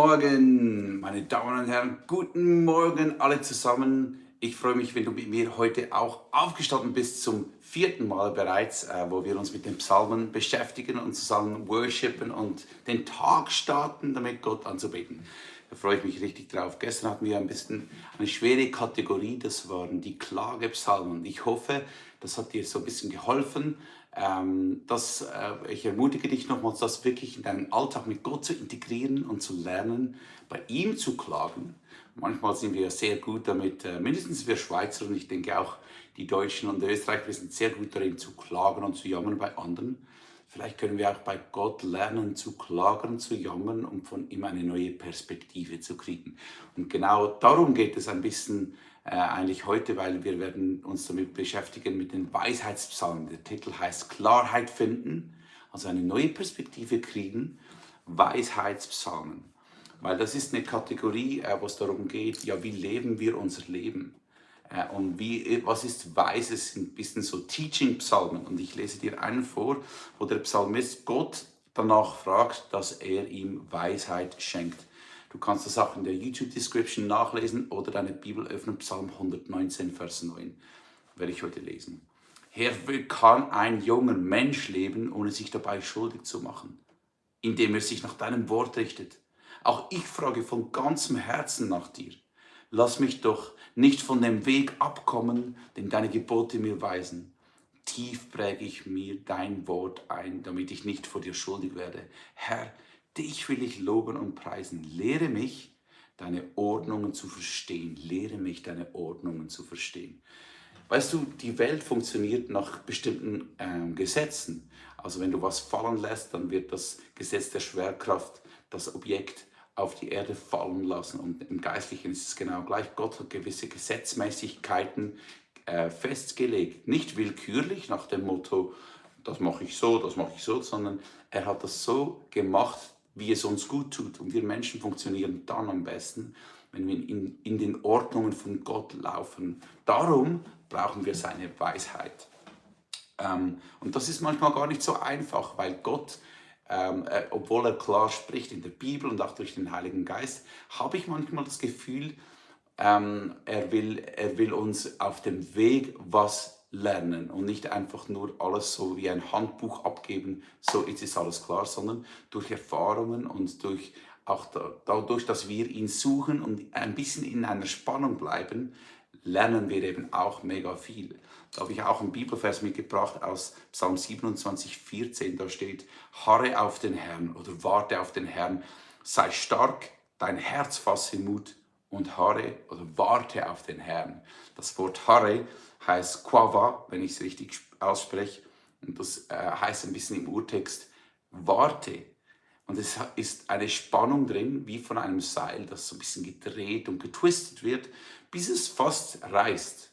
Morgen, meine Damen und Herren, guten Morgen alle zusammen. Ich freue mich, wenn du mit mir heute auch aufgestanden bist zum vierten Mal bereits, wo wir uns mit den Psalmen beschäftigen und zusammen worshipen und den Tag starten, damit Gott anzubeten. Da freue ich mich richtig drauf. Gestern hatten wir ein bisschen eine schwere Kategorie, das waren die Klagepsalmen. Ich hoffe, das hat dir so ein bisschen geholfen. Ich ermutige dich nochmals, das wirklich in deinen Alltag mit Gott zu integrieren und zu lernen, bei ihm zu klagen. Manchmal sind wir ja sehr gut damit, mindestens wir Schweizer und ich denke auch die Deutschen und Österreicher, wir sind sehr gut darin zu klagen und zu jammern bei anderen. Vielleicht können wir auch bei Gott lernen zu klagen, zu jammern, um von ihm eine neue Perspektive zu kriegen. Und genau darum geht es ein bisschen eigentlich heute, weil wir werden uns damit beschäftigen mit den Weisheitspsalmen. Der Titel heißt Klarheit finden, also eine neue Perspektive kriegen, Weisheitspsalmen. Weil das ist eine Kategorie, wo es darum geht, ja, wie leben wir unser Leben? Und was ist Weise? Es sind ein bisschen so Teaching-Psalmen. Und ich lese dir einen vor, wo der Psalmist Gott danach fragt, dass er ihm Weisheit schenkt. Du kannst das auch in der YouTube-Description nachlesen oder deine Bibel öffnen, Psalm 119, Vers 9, werde ich heute lesen. Herr, wie kann ein junger Mensch leben, ohne sich dabei schuldig zu machen, indem er sich nach deinem Wort richtet? Auch ich frage von ganzem Herzen nach dir. Lass mich doch nicht von dem Weg abkommen, den deine Gebote mir weisen. Tief präge ich mir dein Wort ein, damit ich nicht vor dir schuldig werde. Herr, dich will ich loben und preisen. Lehre mich, deine Ordnungen zu verstehen. Lehre mich, deine Ordnungen zu verstehen. Weißt du, die Welt funktioniert nach bestimmten Gesetzen. Also wenn du was fallen lässt, dann wird das Gesetz der Schwerkraft das Objekt auf die Erde fallen lassen. Und im Geistlichen ist es genau gleich. Gott hat gewisse Gesetzmäßigkeiten festgelegt. Nicht willkürlich nach dem Motto, das mache ich so, sondern er hat das so gemacht, wie es uns gut tut. Und wir Menschen funktionieren dann am besten, wenn wir in den Ordnungen von Gott laufen. Darum brauchen wir seine Weisheit. Und das ist manchmal gar nicht so einfach, weil Gott, obwohl er klar spricht in der Bibel und auch durch den Heiligen Geist, habe ich manchmal das Gefühl, er will uns auf dem Weg was lernen und nicht einfach nur alles so wie ein Handbuch abgeben, so ist es alles klar, sondern durch Erfahrungen und durch auch dadurch, dass wir ihn suchen und ein bisschen in einer Spannung bleiben, lernen wir eben auch mega viel. Da habe ich auch einen Bibelvers mitgebracht aus Psalm 27, 14. Da steht, harre auf den Herrn oder warte auf den Herrn, sei stark, dein Herz fasse Mut und harre oder warte auf den Herrn. Das Wort harre heißt quava, wenn ich es richtig ausspreche. Und das heißt ein bisschen im Urtext warte. Und es ist eine Spannung drin, wie von einem Seil, das so ein bisschen gedreht und getwistet wird, bis es fast reißt.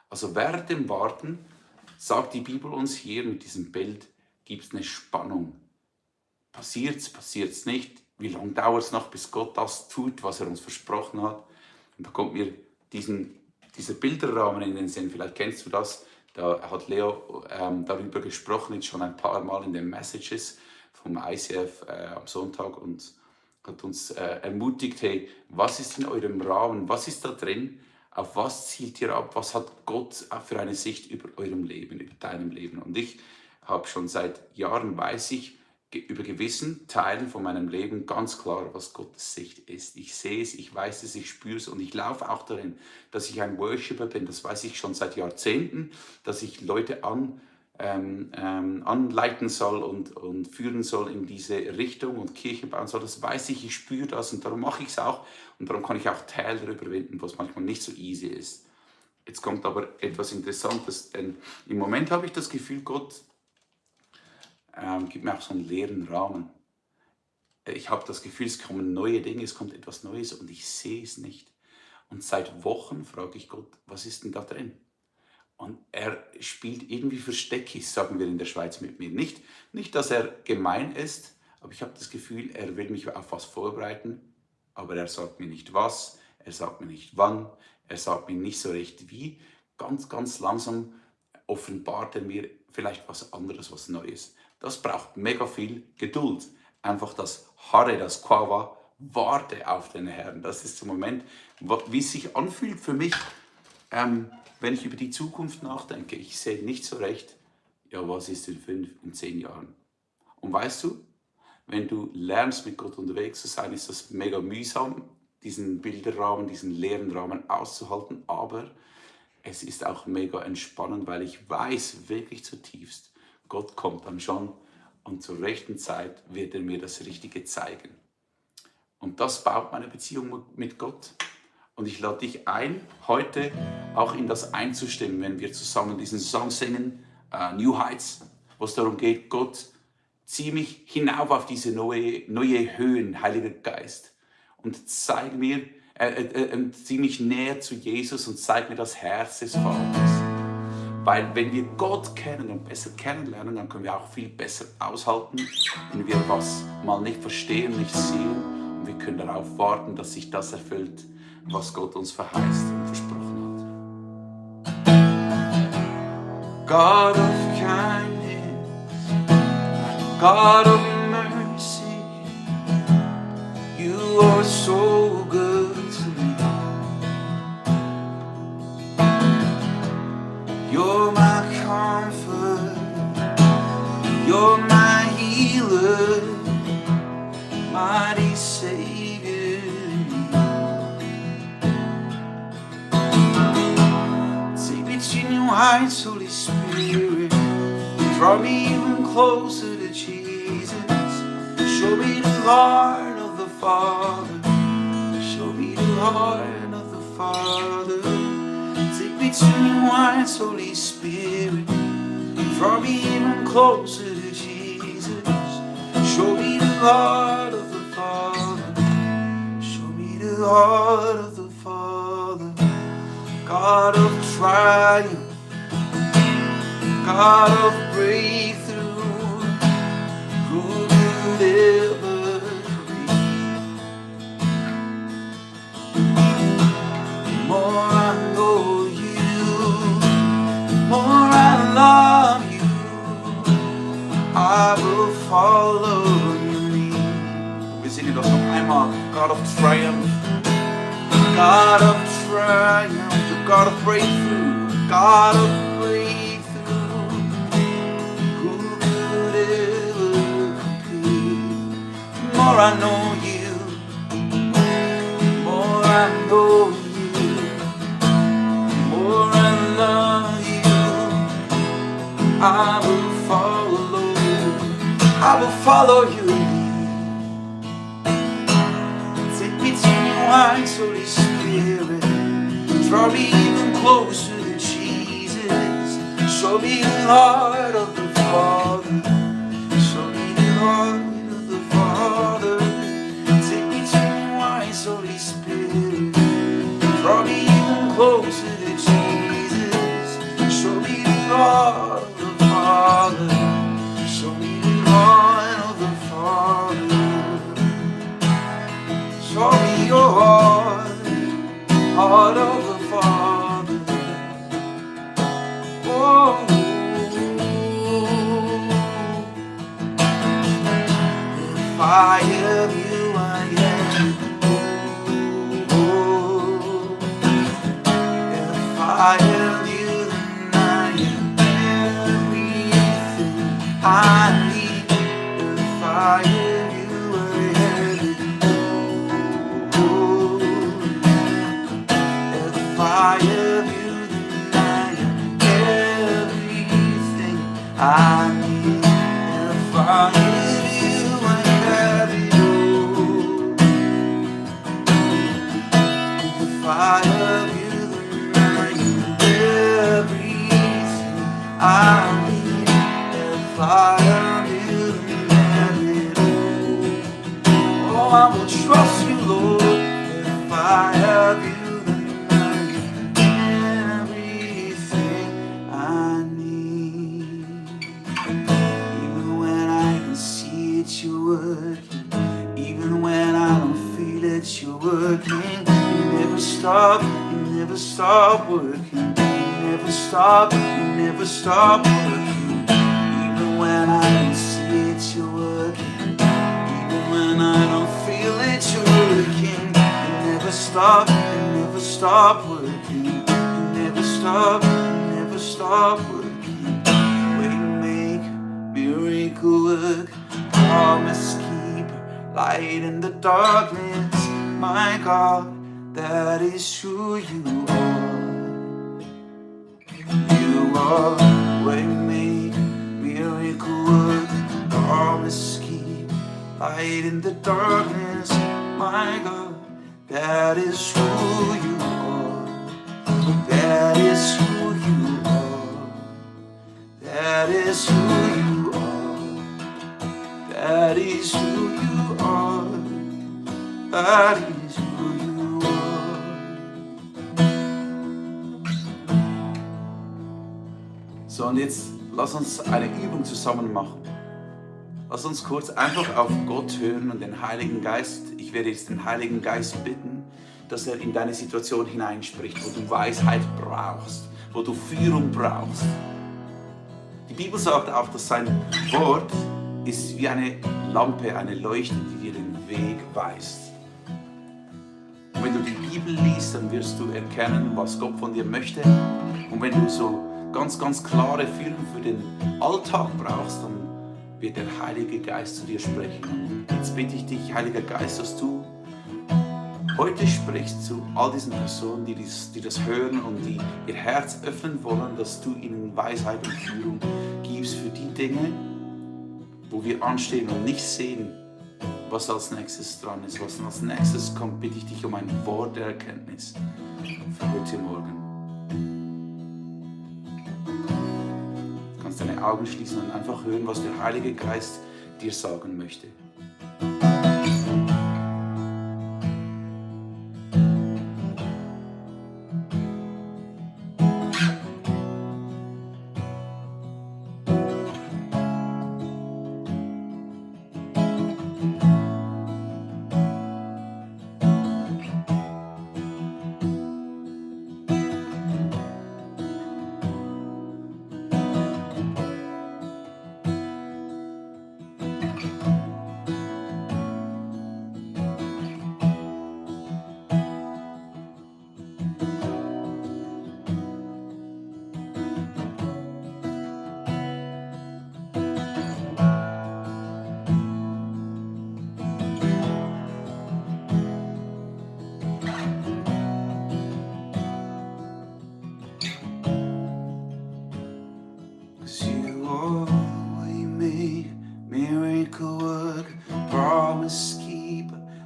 Also während dem Warten, sagt die Bibel uns hier mit diesem Bild, gibt es eine Spannung. Passiert's nicht? Wie lange dauert es noch, bis Gott das tut, was er uns versprochen hat? Und da kommt mir dieser Bilderrahmen in den Sinn, vielleicht kennst du das, da hat Leo darüber gesprochen, jetzt schon ein paar Mal in den Messages vom ICF am Sonntag und hat uns ermutigt, hey, was ist in eurem Rahmen, was ist da drin, auf was zielt ihr ab, was hat Gott für eine Sicht über eurem Leben, über deinem Leben. Und ich habe schon seit Jahren, weiß ich, über gewissen Teilen von meinem Leben ganz klar, was Gottes Sicht ist. Ich sehe es, ich weiß es, ich spüre es und ich laufe auch darin, dass ich ein Worshipper bin. Das weiß ich schon seit Jahrzehnten, dass ich Leute anleiten soll und führen soll in diese Richtung und Kirche bauen soll. Das weiß ich spüre das und darum mache ich es auch. Und darum kann ich auch Täler überwinden, was manchmal nicht so easy ist. Jetzt kommt aber etwas Interessantes, denn im Moment habe ich das Gefühl, Gott gibt mir auch so einen leeren Rahmen. Ich habe das Gefühl, es kommen neue Dinge, es kommt etwas Neues und ich sehe es nicht. Und seit Wochen frage ich Gott, was ist denn da drin? Und er spielt irgendwie Versteckis, sagen wir in der Schweiz mit mir. Nicht, dass er gemein ist, aber ich habe das Gefühl, er will mich auf was vorbereiten, aber er sagt mir nicht was, er sagt mir nicht wann, er sagt mir nicht so recht wie. Ganz, ganz langsam offenbart er mir vielleicht was anderes, was Neues. Das braucht mega viel Geduld. Einfach das Harre, das Quava, warte auf den Herrn. Das ist der Moment, wie es sich anfühlt für mich, wenn ich über die Zukunft nachdenke. Ich sehe nicht so recht, ja, was ist in 5, in 10 Jahren. Und weißt du, wenn du lernst, mit Gott unterwegs zu sein, ist das mega mühsam, diesen Bilderrahmen, diesen leeren Rahmen auszuhalten, aber es ist auch mega entspannend, weil ich weiß wirklich zutiefst, Gott kommt dann schon und zur rechten Zeit wird er mir das Richtige zeigen. Und das baut meine Beziehung mit Gott. Und ich lade dich ein, heute auch in das einzustimmen, wenn wir zusammen diesen Song singen, New Heights, wo es darum geht, Gott, zieh mich hinauf auf diese neue Höhen, Heiliger Geist, und zeig mir, zieh mich näher zu Jesus und zeig mir das Herz des Vaters. Weil wenn wir Gott kennen und besser kennenlernen, dann können wir auch viel besser aushalten, wenn wir was mal nicht verstehen, nicht sehen, und wir können darauf warten, dass sich das erfüllt, was Gott uns verheißt und versprochen hat. God of kindness, God of mercy, you are so good to me. You're my comfort, you're my healer, mighty Savior. Take me to new heights, Holy Spirit. Draw me even closer to Jesus. Show me the heart of the Father. Show me the heart of the Father. Take me to new heights, Holy Spirit. Draw me even closer to Jesus. Show me the heart of the Father. Show me the heart of the Father. God of triumph, God of breakthrough, who could ever be? The more I know you, the more I love you, I will follow your lead. Wir singen das noch einmal. God of triumph, God of triumph, the God of breakthrough, God of breakthrough, who could ever compete? The more I know you, the more I know you, the more I love you, I will follow you. Take me to new heights, Holy Spirit. Draw me even closer to Jesus. Show me the heart of the Father. Show me the heart of the Father. Take me to new heights, Holy Spirit. Draw me even closer to Jesus. Show me the heart of the Father. Show me the heart of the Father. Show me your heart of the Father. Oh, if I have you, I am. Oh, if I have you, then I am everything I need. If I have you, I have it. Oh, if I have you, then I am everything I need. If I have you, I have it all. If I have you, then I am everything I need. If I have you, then I have it all. Oh, I will trust you, Lord. If I have you, then I am everything I need. Even when I can see it, you're working. Even when I don't feel it, you're working. You never stop working. You never stop working. Even when I don't see it, you're working. Even when I don't feel it, you're stop, you never stop working. You never stop, you never stop working. Way to make miracle work, promise keeper, light in the darkness. My God, that is who you are. You are way to make miracle work, promise keep, light in the darkness. My God, that is who you are. That is who you are. That is who you are. That is who you are. That is who you are. So, und jetzt lass uns eine Übung zusammen machen. Lass uns kurz einfach auf Gott hören und den Heiligen Geist. Ich werde jetzt den Heiligen Geist bitten, dass er in deine Situation hineinspricht, wo du Weisheit brauchst, wo du Führung brauchst. Die Bibel sagt auch, dass sein Wort ist wie eine Lampe, eine Leuchte, die dir den Weg weist. Und wenn du die Bibel liest, dann wirst du erkennen, was Gott von dir möchte. Und wenn du so ganz, ganz klare Führung für den Alltag brauchst, dann wird der Heilige Geist zu dir sprechen. Und jetzt bitte ich dich, Heiliger Geist, dass du heute sprichst zu all diesen Personen, die das hören und die ihr Herz öffnen wollen, dass du ihnen Weisheit und Führung gibst für die Dinge, wo wir anstehen und nicht sehen, was als nächstes dran ist, was als nächstes kommt. Bitte ich dich um ein Wort der Erkenntnis für heute Morgen. Du kannst deine Augen schließen und einfach hören, was der Heilige Geist dir sagen möchte.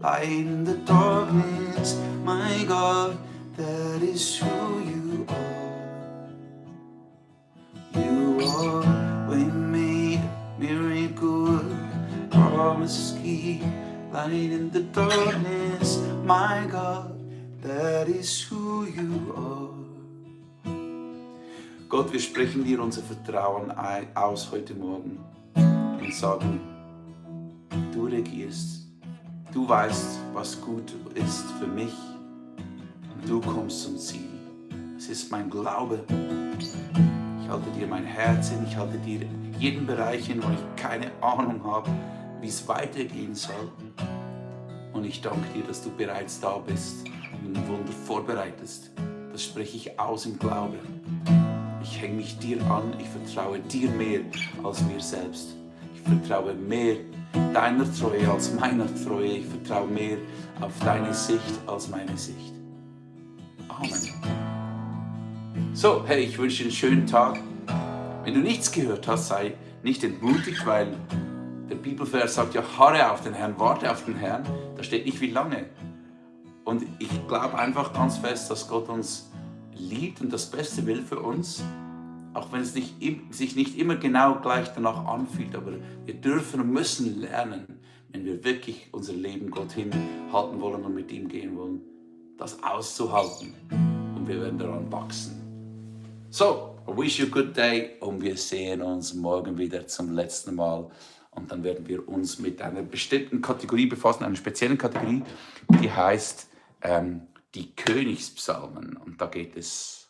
Light in the darkness, my God, that is who you are. You are way made, miracle, promise keep. Light in the darkness, my God, that is who you are. Gott, wir sprechen dir unser Vertrauen aus heute Morgen und sagen, du regierst. Du weißt, was gut ist für mich und du kommst zum Ziel. Es ist mein Glaube. Ich halte dir mein Herz hin, ich halte dir jeden Bereich hin, wo ich keine Ahnung habe, wie es weitergehen soll. Und ich danke dir, dass du bereits da bist und ein Wunder vorbereitest. Das spreche ich aus im Glauben. Ich hänge mich dir an, ich vertraue dir mehr als mir selbst. Ich vertraue mehr deiner Treue als meiner Treue. Ich vertraue mehr auf deine Sicht als meine Sicht. Amen. So, hey, ich wünsche dir einen schönen Tag. Wenn du nichts gehört hast, sei nicht entmutigt, weil der Bibelvers sagt ja, harre auf den Herrn, warte auf den Herrn. Da steht nicht wie lange. Und ich glaube einfach ganz fest, dass Gott uns liebt und das Beste will für uns. Auch wenn es sich nicht immer genau gleich danach anfühlt, aber wir dürfen und müssen lernen, wenn wir wirklich unser Leben Gott hinhalten wollen und mit ihm gehen wollen, das auszuhalten und wir werden daran wachsen. So, I wish you a good day und wir sehen uns morgen wieder zum letzten Mal und dann werden wir uns mit einer bestimmten Kategorie befassen, einer speziellen Kategorie, die heißt die Königspsalmen und da geht es